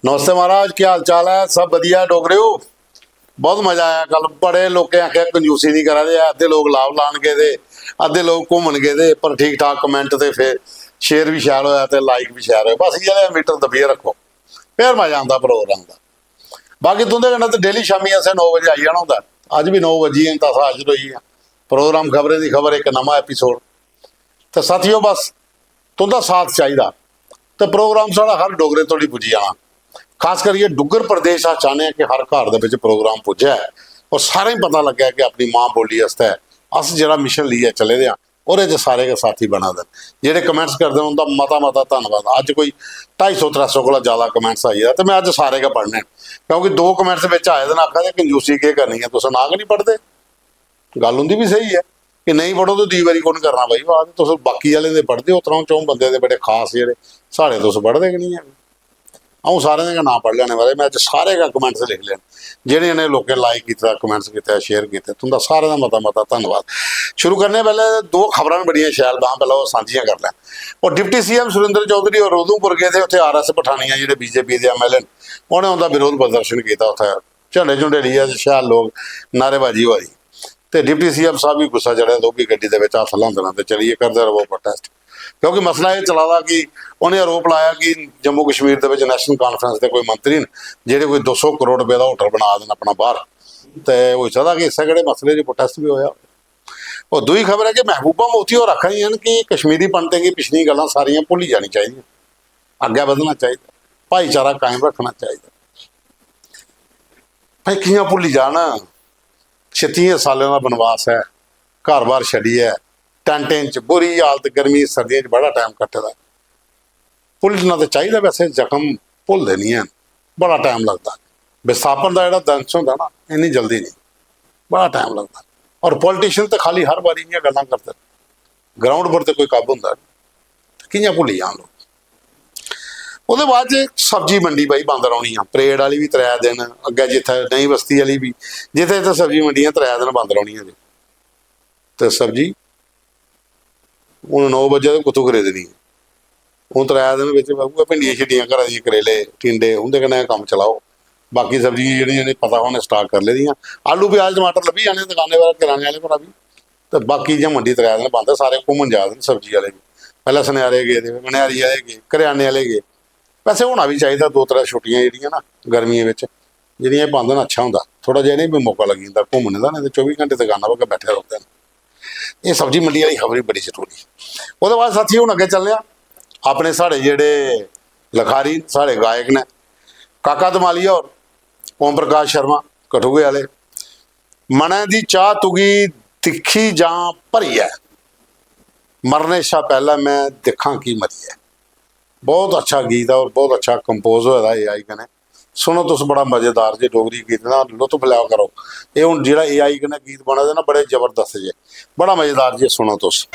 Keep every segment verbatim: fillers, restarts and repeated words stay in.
नमस्ते महाराज, क्या हाल चाल है? सब बढ़िया डोगरेओ? बहुत मजा आया कल। बड़े लोकें आखेआ कंजूसी नहीं करा दे, अद्धे लोग लाभ लान गेदे, अद्धे लोग घूमन गेदे, पर ठीक ठाक कमेंट ते फिर शेयर भी शैल होया ते लाइक भी शैल होया। बस इ'यै जेहा मीटर दब्बियै रक्खो, फिर मजा आंदा प्रोग्राम दा। बाकी तुं'दे कन्नै ते डेली शामीं असें नौ बजे आई जाना होंदा। अज्ज बी नौ बज्जी गे न, ते अस हाजर होई गे आं। प्रोग्राम खबरें दी खबर, इक नमां एपिसोड। ते साथियो, बस तुं'दा साथ चाहिदा ते प्रोग्राम साढ़ा हर डोगरे धोड़ी पुज्जी जाना। खास करियै डुग्गर प्रदेश अस चाह्न्ने आं कि हर घर दे बिच प्रोग्राम पुज्जै और सारें गी पता लग्गै कि अपनी मां बोली आस्तै अस जेह्ड़ा मिशन लेइयै चले दे आं, ओह्दे च सारे गै साथी बना दे न। जेह्ड़े कमेंट्स करदे न, उं'दा मता मता धन्नवाद। अज्ज कोई ढाई सौ त्रै सौ कोला ज्यादा कमेंट्स आई गेदा, ते में अज्ज सारे गै पढ़ने न, क्योंकि दो कमेंट्स बिच आए दे न, आखा दे, "कंजूसी केह् करनी ऐ, तुस ना गै निं पढ़दे।" गल्ल उं'दी बी स्हेई ऐ कि नेईं पढ़ो ते दूई बारी कु'न करना भाई? ओह् आखदे, "तुस बाकी आह्लें दे पढ़दे ओ, त्र'ऊं च'ऊं बंदे दे बड़े खास जेह्ड़े, साढ़े तुस पढ़दे गै निं हैन।" अ'ऊं सारें दे गै नांऽ पढ़ी लैने, महाराज, में अज्ज सारे गै कमेंट्स लिखी लैने। जि'नें जि'नें लोकें लाइक कीते दा, कमेंट्स कीते दा, शेयर कीते, तुं'दा सारें दा मता मता धन्नवाद। शुरू करने पैह्लें दो खबरां न बड़ियां शैल, तां पैह्लें ओह् सांझियां करी लैं। ओह् डिप्टी सीएम सुरेंद्र चौधरी होर उधमपुर गेदे, उत्थै आरएस पठानिया जेह्ड़े बीजेपी दे एमएलए न, उ'नें उं'दा विरोध प्रदर्शन कीता। उत्थै झंडे झुंडे लेइयै ते शैल लोक नारेबाजी होआ दी। ते डिप्टी सीएम साहब गी गुस्सा चढ़ेआ ते ओह् बी गड्डी दे बिच हत्थ ल्हांदे न ते चलियै करदे र'वो प्रोटेस्ट। क्योंकि मसला एह् चला दा कि उ'नें आरोप लाया कि जम्मू कश्मीर दे बिच नेशनल कॉन्फ्रेंस दे कोई मंत्री न, जेह्ड़े कोई दो सौ करोड़ रपेऽ दा होटल बना दे न अपना बाहर। ते होई सकदा कि इस्सै केह्ड़े मसले च प्रोटेस्ट बी होआ। और दूई खबर ऐ कि महबूबा मुफ्ती होर आखा दियां न कि कश्मीरी पंडितें गी पिछलियां गल्लां सारियां भुल्ली जानी चाहिदियां, अग्गें बधना चाहिदा, भाईचारा कायम रक्खना चाहिदा। भाई, कि'यां भुल्ली जान? छत्तियें सालें दा बनवास ऐ, घर-बार छड्डियै, टैंटें च, बुरी हालत, गर्मियें सर्दियें च बड़ा टैम कट्टे दा। भुल्लना ते चाहिदा, वैसे जख्म भुलदे निं हैन, बड़ा टैम लगदा। विस्थापन दा जेह्ड़ा दंश होंदा ना, इन्नी जल्दी निं, बड़ा टैम लगदा। और पॉलिटिशियन ते खाली हर बारी इ'यां गल्लां करदे न, ग्राउंड पर ते कोई कम्म होंदा निं, ते कि'यां भुल्ली जान लोक? ओह्दे बाद च सब्जी मंडी भाई बंद रौह्नी आ, परेड आह्ली बी त्रै दिन, अग्गें जित्थै नई बस्ती आह्ली बी, जित्थै जित्थै सब्जी मंडियां त्रै दिन बंद रौह्नियां जी। ते सब्जी हून नौ बज्जे ते कुत्थूं खरीदनी? हून त्रै दिन बिच उ'ऐ भिंडियां शिंडियां घरा दियां, करेले, टिंडे, उं'दे कन्नै गै कम्म चलाओ। बाकी सब्जियां जेह्ड़ियां इ'नें पता उ'नें स्टाक करी लेदियां। आलू, प्याज, टमाटर लब्भी जाने दकानें पर, करेआने आह्ले पर बी। ते बाकी इ'यां मंडी त्रै दिन बंद ऐ, सारे घूमन जा दे न सब्जी आह्ले बी। पैह्लें सनेआरे गेदे, मनेआरी आह्ले गे, करेआने आह्ले गे। वैसे होना बी चाहिदा, दो त्रै छुट्टियां जेह्ड़ियां ना गर्मियें बिच, जेह्ड़ियां एह् पांदे न, अच्छा होंदा, थोह्ड़ा जेहा इ'नेंगी बी मौका लग्गी जंदा घूमने दा, नेईं ते चौबी घैंटे दकाना पर गै बैठे रौंह्दे न। एह् सब्जी मंडी आह्ली खबर बी बड़ी जरूरी। ओह्दे बाद साथियो, हून अग्गें चलने आं, अपने साढ़े जेह्ड़े लखारी न, साढ़े गायक न, काका धमालिया होर, ओम प्रकाश शर्मा कठुए आह्ले। "मनै दी चाह् तुगी दिक्खी जां भरियै, मरने शा पैह्लें में दिक्खां की मरियै।" बहुत अच्छा गीत ऐ और बहुत अच्छा कंपोज होए दा एआई कन्नै। सुनो तुस, बड़ा मजेदार जे डोगरी गीत दा लुत्फ लैओ करो। एह् हून जेह्ड़ा एआई कन्नै गीत बना दे ना, बड़े जबरदस्त जे, बड़ा मजेदार जे, सुनो तुस।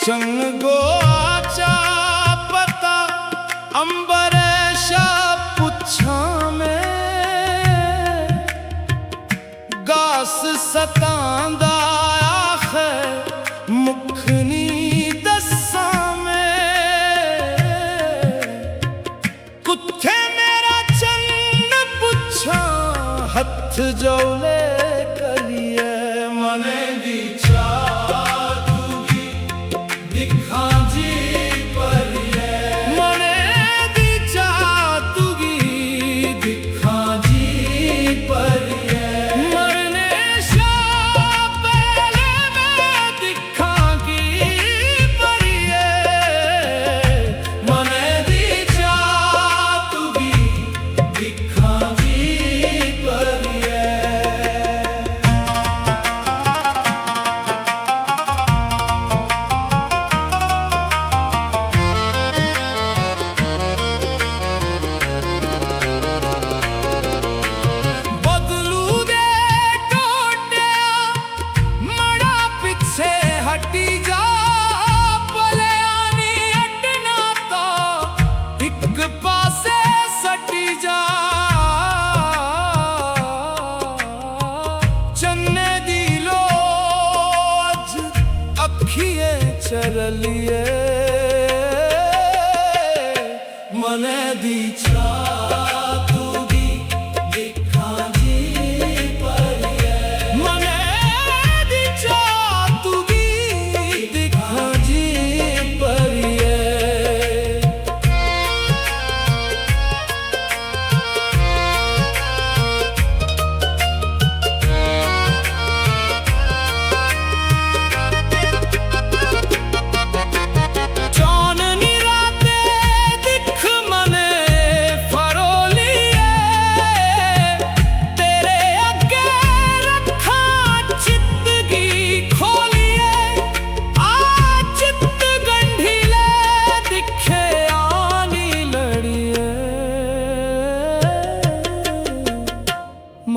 चंगो आचा पता अंबरेशा पुच्छां में, गास सतांदा आखै मुख नी दस्सां में। कुत्थे मेरा चन्न पुच्छां हत्थ जौले करियै। मनै दी चाह तुगी दिक्खां जी भरियै। मनै दी चाह तुगी दिक्खां जी भरियै। मरने शा पैह्ले में दिक्खां की भरियै। मनै दी चाह तुगी दिक्खां जी भरियै। बदलू दे टोटिया मड़ा पिच्छे हटी जा, भलेआं नी हटना तो इक पासे सटी जा। चन्ने दी लोज अखियें च रलिए, मनै दी चाह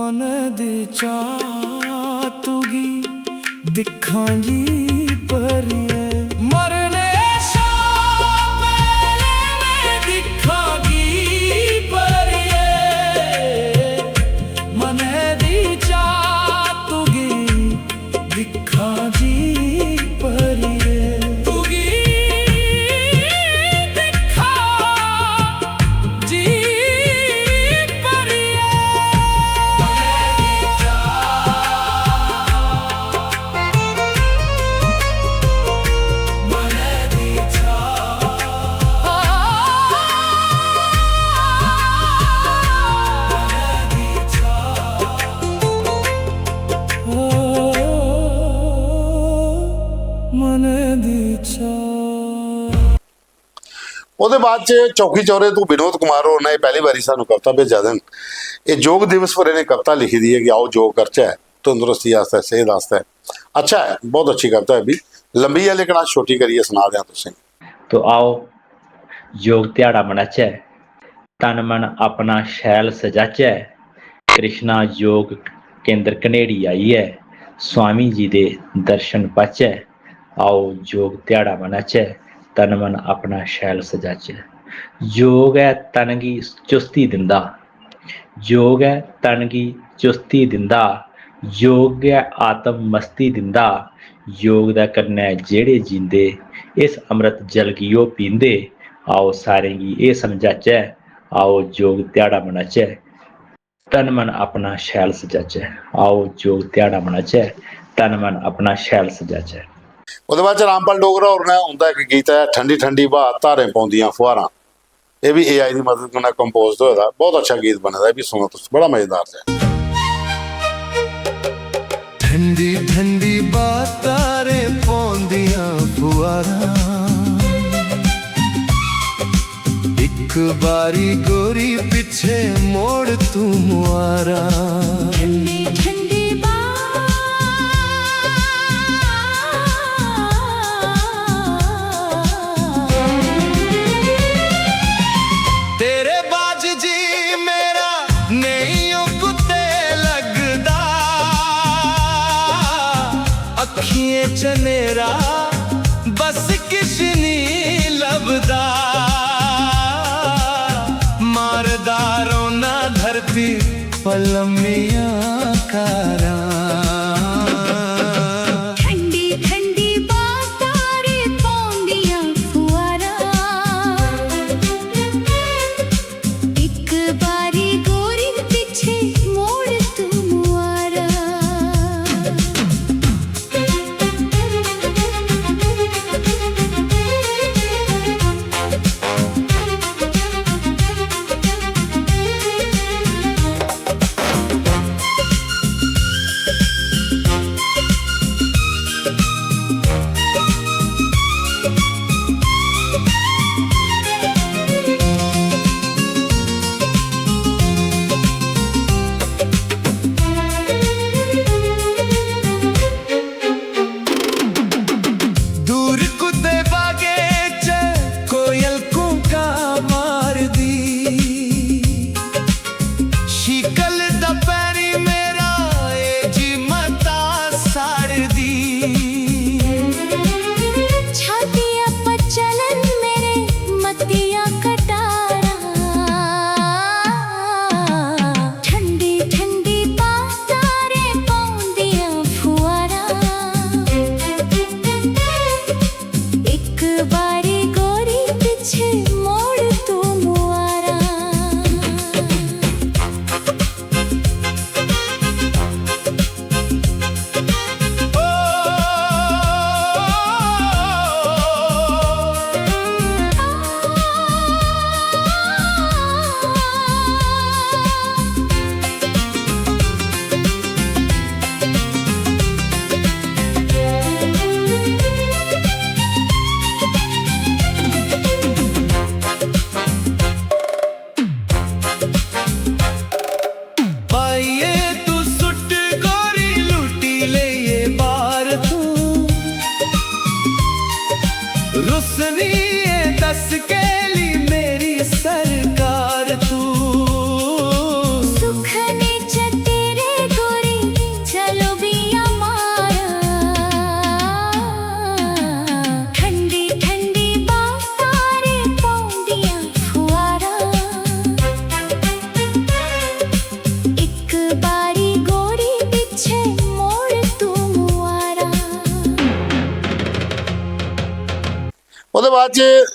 मन दी चाह तुगी दिक्खां जी परिये, मरने शा पैह्लें में दिक्खां जी परिये, मनै दी चाह तुगी दिक्खां जी परिये, तुगी दिक्खां जी परिये। ओह्दे बाद च चौकी चौरे तू विनोद कुमार होर ने एह् पैह्ली बारी सानू कविता भेजा दे न। एह् योग दिवस पर इ'नें कविता लिखी दी ऐ कि आओ योग करचै तंदरुस्ती आस्तै, सेह्त आस्तै। अच्छा ऐ, बहुत अच्छी कविता ऐ बी। लंबी ऐ लेकिन अस छोटी करियै सना दे आं तुसें। तो आओ योग ध्याड़ा मनाचै, तन मन अपना शैल सजाचै। कृष्णा योग केंद्र घनेड़ी आइयै स्वामी जी दे दर्शन पाचै। आओ योग ध्याड़ा मनाचै, तन मन अपना शैल सजाचै। योग ऐ तन गी चुस्ती दिंदा, योग ऐ तन गी चुस्ती दिंदा, योग गै आत्म मस्ती दिंदा। योग दे कन्नै जेह्ड़े जींदे, इस अमृत जल गी ओह् पींदे। आओ सारें गी एह् समझाचै, आओ योग ध्याड़ा मनाचै, तन मन अपना शैल सजाचै। आओ योग ध्याड़ा मनाचै, तन मन अपना शैल सजाचै। ओह्दे बाद च रामपाल डोगरा होर ने उं'दा इक गीत ऐ ठंडी ठंडी ब्हा धारें पौंदियां फुहारां। एह् बी एआई दी मदद कन्नै कंपोज होए दा, बहुत अच्छा गीत बने दा, एह् बी सुनो तुस, बड़ा मजेदार जेहा। ठंडी ठंडी बातां रे पौंदियां फुहारां, इक बारी गोरी पिच्छे मोड़ तू मुहारा। ठंडी ठंडी तेरे बाज जी मेरा नेईं ओ कुतै लगदा, अक्खियें च नेरा बस किश निं लभदा, मारदा रौह्ना धरती पलमियां कारां। ठंडी ठंडी बातां रे पौंदियां फुहारां, इक बारी गोरी पिच्छे मोड़ तू मुहारा। बाद च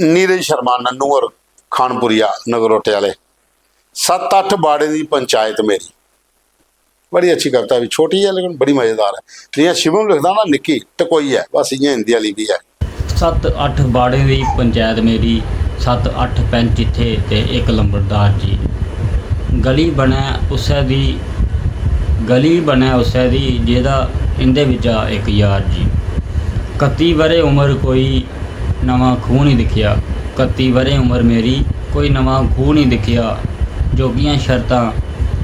नीरज शर्मा नन्नू होर, खानपुरिया नगरोटे आह्ले, "सत्त अट्ठ बाड़ें दी पंचायत मेरी।" बड़ी अच्छी कविता, भी छोटी ऐ लेकिन बड़ी मज़ेदार ऐ। जि'यां शिवम लिखदा ना, निक्की टकोई ऐ, बस इ'यां हिंदी आह्ली बी ऐ। "सत्त अट्ठ बाड़ें दी पंचायत मेरी, सत्त अट्ठ पैंच इत्थै ते इक लंबड़दार जी। गली बनै उस्सै दी, गली बनै उस्सै दी, जेह्दा इं'दे बिच्चा इक यार जी। कत्ती ब'रे उमर कोई नमां खूह् निं दिक्खेआ, कत्ती ब'रें उमर मेरी, कोई नमां खूह् निं दिक्खेआ। जोगियां शर्तां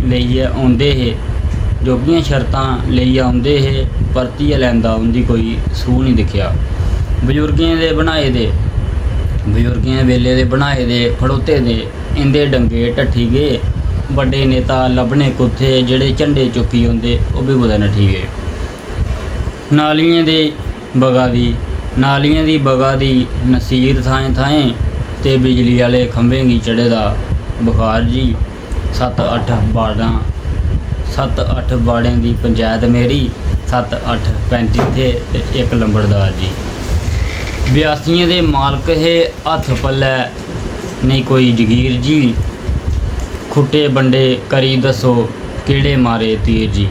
लेइयै औंदे हे, जोगियां शर्तां लेइयै औंदे हे, परतियै लैंदा उं'दी कोई सूह् निं दिक्खेआ। बजुर्गें दे बनाए दे, बजुर्गें बेल्ले दे बनाए दे, खड़ोते दे इं'दे डंगे ढट्ठी गे। बड्डे नेता लब्भने कुत्थै, जेह्ड़े झंडे चुक्की औंदे, ओह् बी कुतै नट्ठी गे।" नालियें दी बगा दी, नालियें दी बगा दी नसीर थाएं थाएं, ते बिजली आह्ले खंभें गी चढ़े दा बुखार जी। सत्त अट्ठ बाड़ां, सत्त अट्ठ बाड़ें दी पंचैत मेरी, सत्त अट्ठ पैंच इत्थै ते इक लंबड़दार जी। ब्यासियें दे मालक हे हत्थ पल्लै नेईं कोई जगीर जी, खुट्टे बंडे करी दस्सो केह्ड़े मारे तीर जी।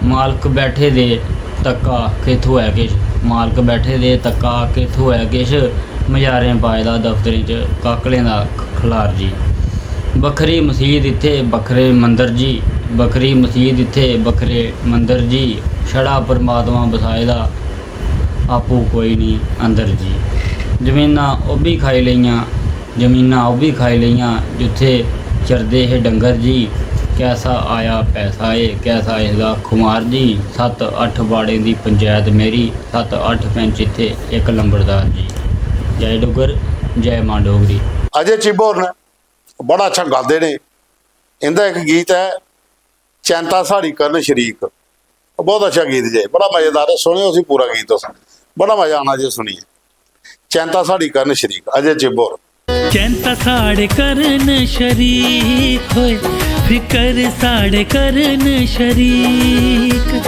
मालक बैठे दे तक्का के थ्होऐ किश, मालक बैठे दे तक्का के थ्होऐ किश, मजारें पाए दा दफ्तरें च काकलें दा खलार जी। बक्खरी मसीत इत्थै बक्खरे मंदर जी, बक्खरी मसीत इत्थै बक्खरे मंदर जी, छड़ा परमात्मा बसाए दा आपूं कोई निं अंदर जी। जमीनां ओह् बी खाई लेइयां, जमीनां ओह् बी खाई लेइयां, जित्थै चरदे हे डंगर जी। कैसा आया पैसा ए, कैसा इसदा खुमार जी। सत्त अट्ठ बाड़ें दी पंचैत मेरी, सत्त अट्ठ पैंच इत्थै इक लंबड़दार जी। जय डुग्गर, जय मां डोगरी। अजय चिब होर न, बड़ा अच्छा गांदे ने। इं'दा इक गीत ऐ, "चैंता साढ़ी करन शरीक", ओह् बहुत अच्छा गीत जे, बड़ा मजेदार ऐ, सुनेओ उसी पूरा गीत तुस, बड़ा मजा आना जे सुनियै। चैंता साढ़ी करन शरीक, अजय चिब होर। चैंता साढ़े करन शरीक होए, फिकर साढ़े करन शरीक।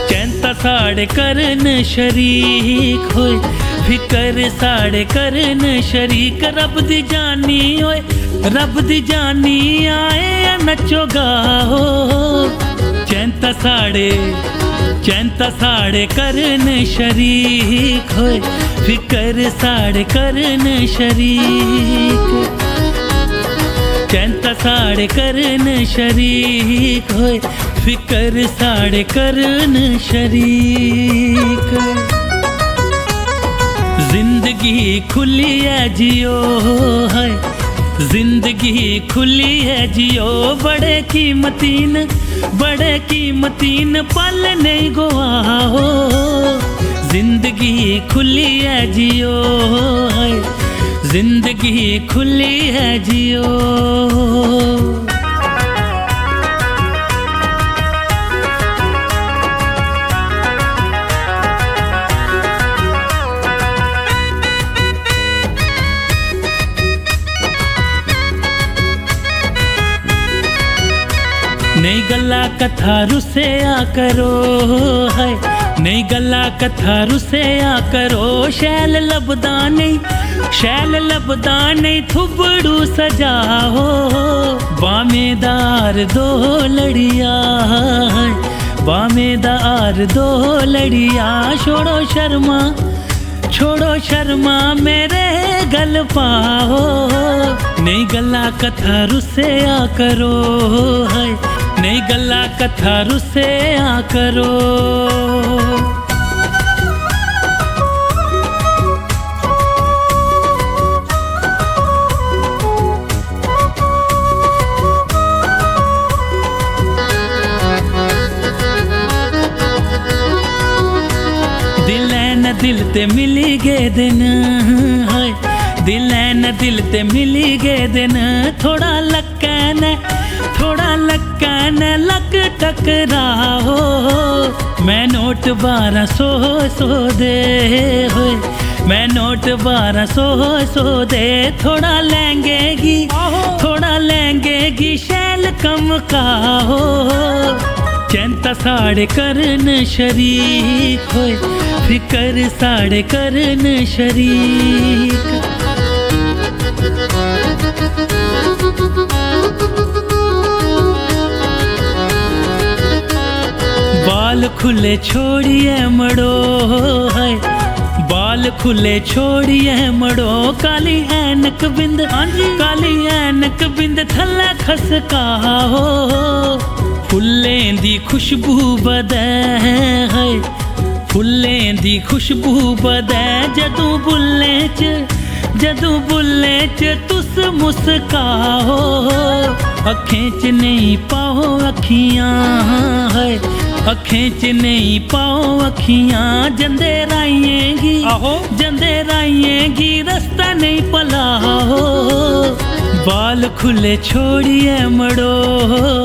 चैंता साढ़े करन शरीक होए, फिकर साढ़े करन शरीक। रब दी जानी होए, रब दी जानी आए नच्चो गाओ। चैंता साढ़े, चैंता साढ़े करन शरीक होए, फिकर साढ़े करन शरीक। चैंता साढ़े करन शरीक होए, फिकर साढ़े करन शरीक। जिंदगी खु'ल्ली ऐ जियो, हाय, जिंदगी खु'ल्ली ऐ जियो, बड़े कीमती न, बड़े कीमती न पल नेईं गुआओ। जिंदगी खु'ल्ली ऐ जियो, हाय, जिंदगी खु'ल्ली ऐ जियो। नेईं गल्ला कथा रुस्सेआ करो, हाय, नेईं गल्ला कथा रुस्सेआ करो। शैल लभदा नेईं, शैल लभदा नेईं थुबड़ू सजाओ। बामें दा हार दो लड़िया, हाय, बामें दा हार दो लड़िया। छोड़ो शर्मा, छोड़ो शर्मा मेरे गल पाओ। नेईं गल्ला कथा रुस्सेआ करो, हाय, नेईं गल्ला कथा रुस्सेआ करो। दिलै न दिल ते मिली गेदे न, हाय, दिलै न दिल ते मिली गेदे न। थोड़ा लक्कै न, थोड़ा लक्कै न लक टकराओ। मैं नोट बारां सौ सौ दे होए, मैं नोट बारां सौ सौ दे। थोड़ा लैंगे गी, थोड़ा लैंगे गी शैल कमकाओ। चैंता साढ़े करन शरीक होए, फिकर साढ़े करन शरीक। बाल खुले छोड़िए मड़ो, हाय, बाल खुले छोड़िए मड़ो, काली ऐनक बिंद, हां जी, काली ऐनक बिंद थल्ले खसका हो। फुल्लें दी खुशबू बधै है, फुल्लें दी खुशबू बधै जदूं बुल्लें च, जदूं बुल्लें च तुस मुस्काओ। अक्खें च नेईं पाओ अक्खियां, हाय, अक्खें च नेईं पाओ अक्खियां, जंदे राहियें गी, आहो। जंदे राहियें गी रस्ता नेईं भलाओ। बाल खुले छोड़िए मड़ो,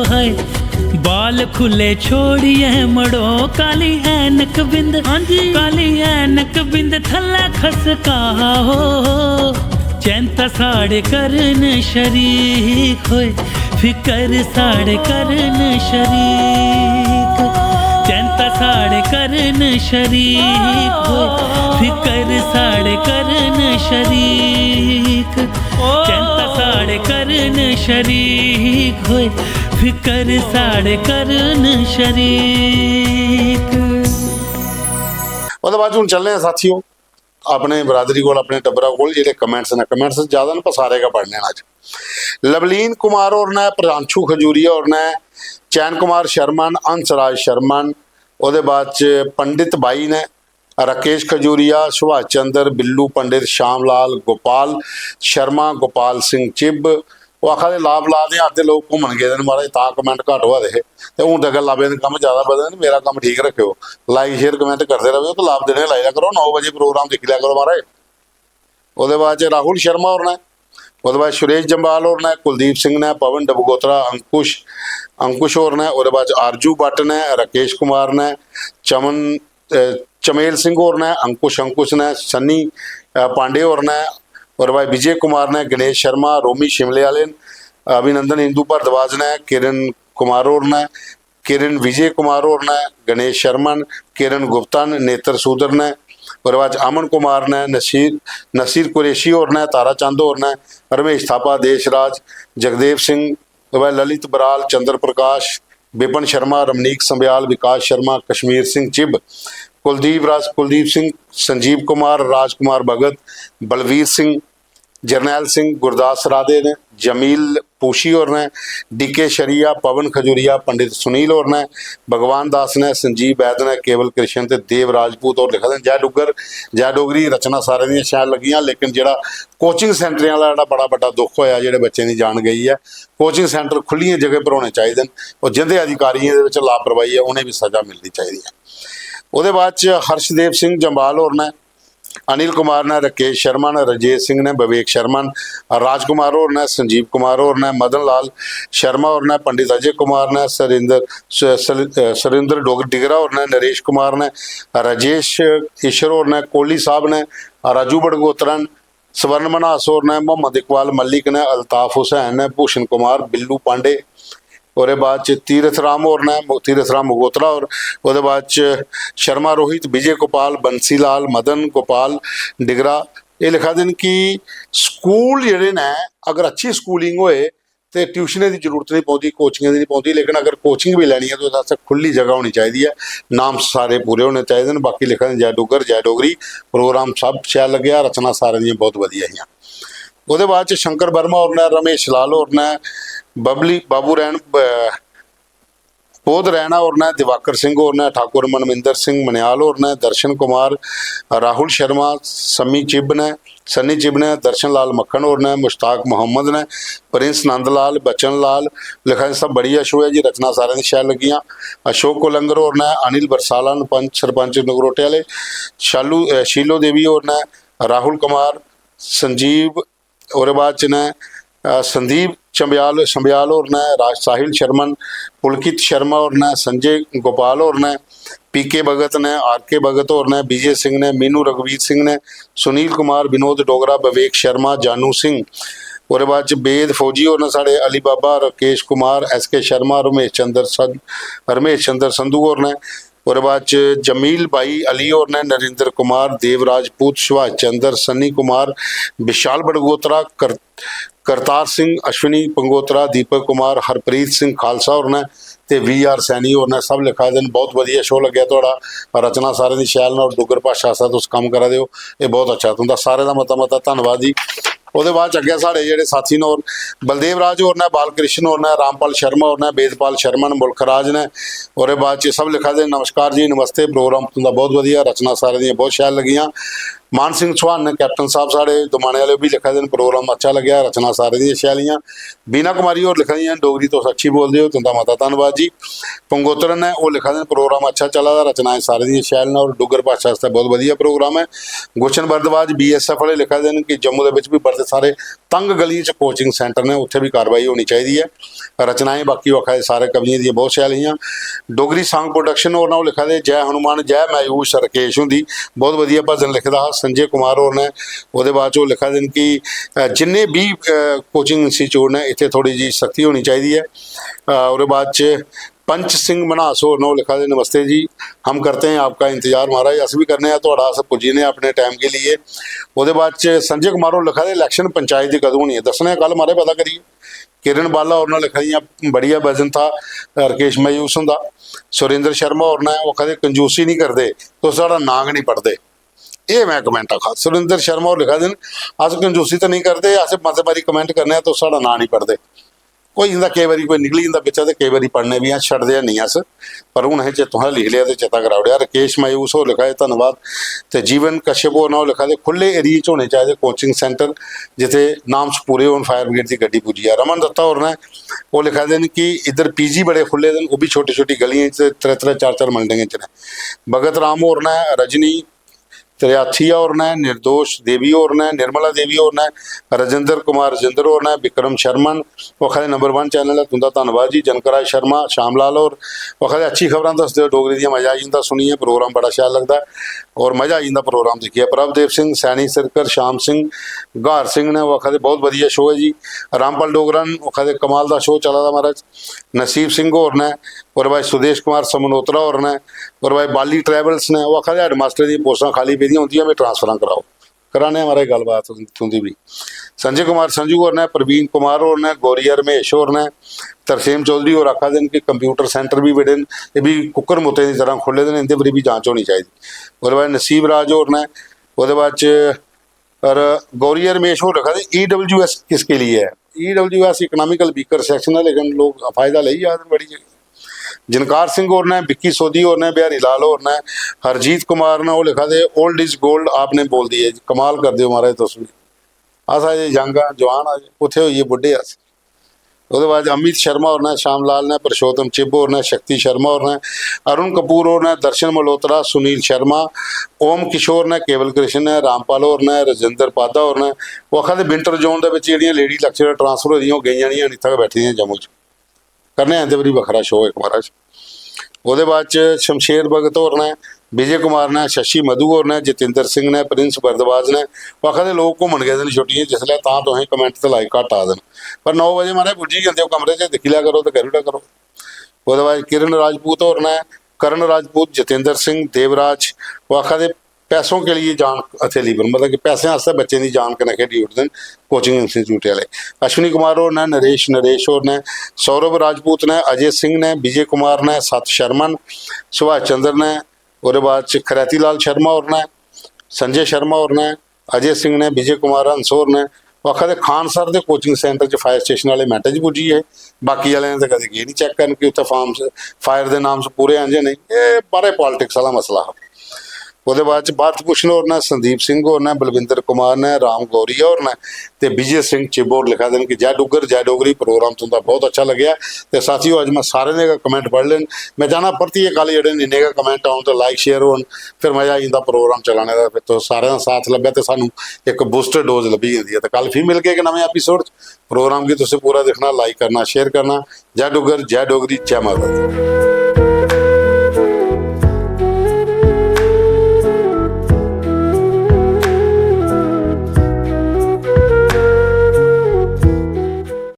हाय, बाल खुले छोड़िए मड़ो, काली ऐनक बिंद, हां जी, काली ऐनक बिंद थल्ले खसका हो। चैंता साढ़े करन शरीक होए, फिकर साढ़े करन शरीक। चैंता साढ़े करन शरीक होए, फिकर साढ़े करन शरीक। चैंता साढ़े करन शरीक होए, फिकर साढ़े करन शरीक। ओह्दे बाद हून चलने आं साथियो, अपने बरादरी कोल, अपने टब्बरा कोल जेह्ड़े कमेंट्स न, कमेंट्स ज्यादा न, पर सारे गै पढ़ने न अज्ज। लवलीन कुमार होर न, प्रांशु खजूरिया होर न, चैन कुमार शर्मा न, हंसराज शर्मा न, ओह्दे बाद च पंडित बाई न, राकेश खजूरिया, सुभाष चंद्र, बिल्लू पंडित, श्याम लाल, गोपाल शर्मा, गोपाल सिंह चिब। ओह् आखा दे लाब ला दे, अद्धे लोक घूमन गेदे न महाराज, तां कमेंट घट्ट होआ दे हे। ते हून ते अगर लाबें दे कम्म ज्यादा बधे न, मेरा कम्म ठीक रखेओ, लाइक शेयर कमेंट करदे रवेओ, ते लाब देने लाई लै करो, नौ बजे प्रोग्राम दिक्खी लै करो महाराज। ओह्दे बाद च राहुल शर्मा होर न, ओह्दे बाद सुरेश जम्वाल होर न, कुलदीप सिंह न, पवन डबगोत्रा, अंकुश, अंकुश होर न, ओह्दे बाद च आरजू भट्ट न, राकेश कुमार न, चमन, अ, चमेल सिंह होर न, अंकुश, अंकुश न, सन्नी, अ, पांडे होर न, ओह्दे बाद विजय कुमार न, गणेश शर्मा, रोमी शिमले आह्ले न, अभिनंदन इंदु भारद्वाज न, किरण कुमार होर न, किरण विजय कुमार होर न, गणेश शर्मा न, किरण गुप्ता न, नेत्र सूदर न, ओह्दे बाद च अमन कुमार न, नसीर, नसीर कुरैशी होर न, तारा चंद होर न, रमेश थापा, देश राज, जगदेव सिंह, ओह्दे बाद ललित बराल, चंद्र प्रकाश, विपिन शर्मा, रमनीक संब्याल, विकास शर्मा, कश्मीर सिंह चिब, कुलदीप राज, कुलदीप सिंह, संजीव कुमार, राजकुमार भगत, बलवीर सिंह, जरनैल सिंह, गुरदास राधे न, जमील पूशी होर न, डी के शरिया, पवन खजूरिया, पंडित सुनील होर न, भगवान दास न, संजीव वैद न, केवल कृष्ण ते देव राजपूत होर लिखा दे न। जय डुग्गर, जय डोगरी, रचना सारें दियां शैल लग्गियां, लेकिन जेह्ड़ा कोचिंग सेंटरें आह्ला जेह्ड़ा बड़ा बड्डा दुख होएआ, जेह्ड़े बच्चें दी जान गई ऐ, कोचिंग सेंटर खु'ल्लियें जगह पर होने चाहिदे न, और जिंदे अधिकारियें दे बिच लापरवाही ऐ, उ'नें बी सजा मिलनी चाहिदी ऐ। ओह्दे बाद च हर्षदेव सिंह जम्वाल होर न, अनिल कुमार न, राकेश शर्मा न, राजेश सिंह न, विवेक शर्मा न, राजकुमार होर न, संजीव कुमार होर न, मदन लाल शर्मा होर न, पंडित अजय कुमार न, सरिंदर, स-, सल-, अ, सरिंदर डोग-, डिगरा होर न, नरेश कुमार न, राजेश ईश्वर होर न, कोहली साहब न, राजू बड़गोत्रा न, स्वर्ण मन्हास होर न, मोहम्मद इकबाल मलिक न, अल्ताफ हुसैन न, भूषण कुमार, बिल्लू पांडे, ओह्दे बाद च तीरथ राम होर न, मो-, तीरथ राम मगोत्रा होर, ओह्दे बाद च शर्मा रोहित, विजय गोपाल, बंसी लाल, मदन गोपाल डिगरा, एह् लिखा दे न कि स्कूल जेह्ड़े न, अगर अच्छी स्कूलिंग होए ते ट्यूशनें दी जरूरत निं पौंदी, कोचिंगें दी निं पौंदी, लेकिन अगर कोचिंग बी लैनी ऐ ते ओह्दे आस्तै खु'ल्ली जगह होनी चाहिदी ऐ। नाम सारे पूरे होने चाहिदे न। बाकी लिखा दे न, "जय डुग्गर, जय डोगरी, प्रोग्राम सब शैल लग्गेआ, रचना सारें दियां बहुत बधिया हियां।" ओह्दे बाद च शंकर वर्मा होर न, रमेश लाल होर न, बबली, बाबू रैन, ब-, बोध रैना होर न, दिवाकर सिंह होर न, ठाकुर मनमिंदर सिंह मनियाल होर न, दर्शन कुमार, राहुल शर्मा, सम्मी चिब न, सन्नी चिब न, दर्शन लाल मक्खन होर न, मुश्ताक मोहम्मद न, प्रिंस नंदलाल, बचन लाल, लिखा दे सब बढ़िया शो ऐ जी, रचना सारें दी शैल लग्गियां। अशोक कोलंगर होर न, अनिल बरसाला न, पंच, सरपंच नगरोटे आह्ले, शालू, अ, शीलो देवी होर न, राहुल कुमार, संजीव, ओह्दे बाद च न, अ, संदीप चंबयाल, चंबयाल होर न, राज साहिल शर्मा न, पुलकित शर्मा होर न, संजय गोपाल होर न, पी के भगत न, आर के भगत होर न, विजय सिंह न, मीनू रघुवीर सिंह न, सुनील कुमार, विनोद डोगरा, विवेक शर्मा, जानू सिंह, ओह्दे बाद च वेद फौजी होर न साढ़े, अली बाबा, राकेश कुमार, एस के शर्मा, रमेश चंद्र सन-, रमेश चंद्र संधू होर न। ओह्दे बाद च जमील भाई अली होर न, नरेंद्र कुमार, देव राजपूत, सुभाष चंद्र, सन्नी कुमार, विशाल बड़गोत्रा, कर-, करतार सिंह, अश्विनी पंगोत्रा, दीपक कुमार, हरप्रीत सिंह खालसा होर न ते वी आर सैनी होर न। सब लिखा दे न, "बहुत बधिया शो लग्गेआ थुआढ़ा, रचना सारें दी शैल न और डुग्गर भाशा आस्तै तुस कम्म करा दे ओ, एह् बहुत अच्छा, तुं'दा सारें दा मता मता धन्नवाद जी।" ओह्दे बाद च अग्गें साढ़े जेह्ड़े साथी न, होर बलदेव राज होर न, बालकृष्ण होर न, रामपाल शर्मा होर न, वेदपाल शर्मा न, मुल्ख राज न। ओह्दे बाद च सब लिखा दे, "नमस्कार जी, नमस्ते, प्रोग्राम तुं'दा बहुत बधिया, रचना सारें दियां बहुत शैल लग्गियां।" मान सिंह चौहान न, कैप्टन साहब साढ़े दमाने आह्ले, ओह् बी लिखा दे न, "प्रोग्राम अच्छा लग्गेआ, रचना सारें दियां शैल हियां।" बीना कुमारी होर लिखा दियां, "डोगरी तुस अच्छी बोलदे ओ, तुं'दा मता धन्नवाद जी।" पंगोत्रा ने ओह् लिखा दे न, "प्रोग्राम अच्छा चला दा, रचनाएं सारें दियां शैल न और डुग्गर भाशा आस्तै बहुत बधिया प्रोग्राम ऐ।" गुलशन भारद्वाज बी एस एफ आह्ले लिखा दे न कि जम्मू दे बिच बी बड़े सारे तंग गलियें च कोचिंग सेंटर न, उत्थै बी कार्रवाई होनी चाहिदी ऐ। रचनाएं बाकी ओह् आखा दे सारे कवियें दियां बहुत शैल हियां। डोगरी सांग प्रोडक्शन होर न, ओह् लिखा दे, "जय हनुमान, जय मायूस रकेश हुंदी, बहुत बधिया भजन लिखे दा हा।" संजय कुमार होर न, ओह्दे बाद च ओह् लिखा दे न कि, अ, जिन्ने बी, अ, कोचिंग इंस्टीट्यूट न, इत्थै थोह्ड़ी जेही सख्ती होनी चाहिदी ऐ। अ, ओह्दे बाद च पंच सिंह मन्हास होर न, ओह् लिखा दे, "नमस्ते जी, हम करते हैं आपका इंतजार।" महाराज, अस बी करने आं थुआढ़ा, अस पुज्जी जन्ने आं अपने टाइम गी लेइयै। ओह्दे बाद च संजय कुमार होर लिखा दे, "इलैक्शन पंचायत दी कदूं होनी ऐ, दस्सने आं कल महाराज पता करियै।" किरण बाला होर ने लिखा दियां, "बढ़िया भजन था रकेश मायूस हुंदा।" सुरेंद्र शर्मा होर ने, ओह् आखा दे, "कंजूसी नहीं करदे, तुस साढ़ा नांऽ गै नहीं पढ़दे।" एह् में कमेंट आखा, सुरेंद्र शर्मा होर लिखा दे न, "अस कंजूसी ते नेईं करदे, अस मते बारी कमेंट करने आं, तुस साढ़ा नांऽ नेईं पढ़दे।" होई जंदा केईं बारी कोई निकली जंदा बिच्चा, ते केईं बारी पढ़ने बी आं, छड्डदे हैनी अस, पर हून असें चेतों हा लिखी लेआ ते चेता करा ओड़ेआ। राकेश मायूस होर लिखा दे, "धन्नवाद।" ते जीवन कश्यप होर न, ओह् लिखा दे, "खु'ल्ले एरिये च होने चाहिदे कोचिंग सेंटर, जित्थै नाम्स पूरे होन, फायर ब्रिगेड दी गड्डी पुज्जी जा।" रमन दत्ता होर न, ओह् लिखा दे न कि इद्धर पीजी बड़े खु'ल्ले दे न, ओह् बी छोटी छोटी गलियें च, त्रै त्रै चार चार मलडियें च न। भगत राम होर न, रजनी त्रियाथिया होर न, निर्दोष देवी होर न, निर्मला देवी होर न, राजेंद्र कुमार राजेंद्र होर न, विक्रम शर्मा न, ओह् आखा दे, "नंबर वन चैनल ऐ, तुं'दा धन्नवाद जी।" जनकराज शर्मा, श्यामलाल होर, ओह् आखा दे, "अच्छी खबरां दसदे ओ डोगरी दियां, मजा आई जंदा सुनियै, प्रोग्राम बड़ा शैल लगदा ऐ और मजा आई जंदा प्रोग्राम दिक्खियै।" प्रभदेव सिंह, सैनी सिरकर, श्याम सिंह, ग्हार सिंह ने, ओह् आखा दे, "बहुत बधिया शो ऐ जी।" रामपाल डोगरा न, ओह् आखा दे, "कमाल दा शो चला दा महाराज।" नसीब सिंह होर न, ओह्दे बाद सुदेश कुमार समनोत्रा होर न, ओह्दे बाद बाली ट्रैवल्स न, ओह् आखा दे, "हैडमास्टर दियां पोस्टां खाली पेदियां, उं'दियां बी ट्रांसफरां कराओ।" कराने आं महाराज गल्लबात तुं'दी बी। संजय कुमार संजू होर न, प्रवीण कुमार होर न, गौरिया रमेश होर न, तरसेम चौधरी होर आखा दे न कि कंप्यूटर सेंटर बी बड़े न, एह् बी कुक्कर मुत्तें दी तरह खु'ल्ले दे न, इं'दे पर बी जांच होनी चाहिदी। ओह्दे बाद नसीब राज होर न, ओह्दे बाद च, और गौरिया रमेश होर लिखा दे, "ईडब्ल्यूएस किसके लिए है?" ईडब्ल्यूएस इकोनॉमिकल वीकर सेक्शन है, लेकिन लोग फायदा लेई जा दे बड़ी जगह। जनकार सिंह होर ने, विक्की सोधी होर ने, बिहारी लाल होर ने, हरजीत कुमार ने, ओह् लिखा दे, "Old is gold, आपने बोल दिया जी।" कमाल करदे ओ महाराज तुस बी। अस अजें यंग आं, जवान आं, कुत्थै होइये बुड्ढे अस। ओह्दे बाद अमित शर्मा होर ने, श्याम लाल ने, पुरुषोत्तम चिब होर ने, शक्ति शर्मा होर ने, अरुण कपूर होर ने, दर्शन मल्होत्रा, सुनील शर्मा, ओम किशोर ने, केवल कृष्ण ने, रामपाल होर ने, राजेंद्र पाधा होर ने, ओह् आखा दे विंटर जोन दे बिच जेह्ड़ियां लेडी लेक्चरर ट्रांसफर होई दियां, ओह् गेइयां निं हैन, इत्थै गै बैठी दियां जम्मू च। करने आं इं'दे पर बी बक्खरा शो इक महाराज। ओह्दे बाद च शमशेर भगत होर ने, विजय कुमार ने, शशि मधु होर ने, जितेंद्र सिंह ने, प्रिंस भारद्वाज ने। ओह् आखा दे लोक घूमन गेदे न छुट्टियें जिसलै, तां तुसें कमेंट ते लाइक घट्ट आ दे न, पर नौ बजे महाराज पुज्जी जंदे ओ कमरे च, दिक्खी लै करो ते करी ओड़ा करो। ओह्दे बाद किरण राजपूत होर ने, करण राजपूत, जितेंद्र सिंह, देवराज, ओह् आखा दे पैसों के लिए जान हथेली पर, मतलब कि पैसें आस्तै बच्चें दी जान कन्नै खेढी ओड़दे न कोचिंग इंस्टीट्यूट आह्ले। अश्विनी कुमार होर न, नरेश नरेश होर न, सौरभ राजपूत न, अजय सिंह न, विजय कुमार न, सत शर्मा न, सुभाष चंद्र न, ओह्दे बाद च खरैती लाल शर्मा होर न, संजय शर्मा होर न, अजय सिंह न, विजय कुमार हंस होर न। ओह् आखा दे खान सर दे कोचिंग सेंटर च फायर स्टेशन आह्ले मैंटे च पुज्जी गे, बाकी आह्लें ते कदें गे निं चैक करन कि उत्थै फार्म, फायर दे नाम पूरे हैन जां नेईं। एह् बारे पॉलिटिक्स आह्ला मसला हा। ओह्दे बाद च भारत भूषण होर न, संदीप सिंह होर न, बलविंदर कुमार न, राम गौरिया होर न ते विजय सिंह चिब होर लिखा दे न कि "जय डुग्गर, जय डोगरी, प्रोग्राम तुं'दा बहुत अच्छा लग्गेआ।" ते साथियो, अज्ज में सारें दे गै कमेंट पढ़ ले न। में चाह्न्नां परतियै कल जेह्ड़े न इन्ने गै कमेंट औन ते लाइक शेयर होन, फिर मजा आई जंदा प्रोग्राम चलाने दा। फिर तुस सारें दा साथ लब्भै ते सानूं इक बूस्टर डोज लब्भी जंदी ऐ। ते कल फ्ही मिलगे इक नमें एपिसोड च। प्रोग्राम गी तुसें पूरा दिक्खना, लाइक करना, शेयर करना। जय डुग्गर, जय डोगरी, जय माता दी।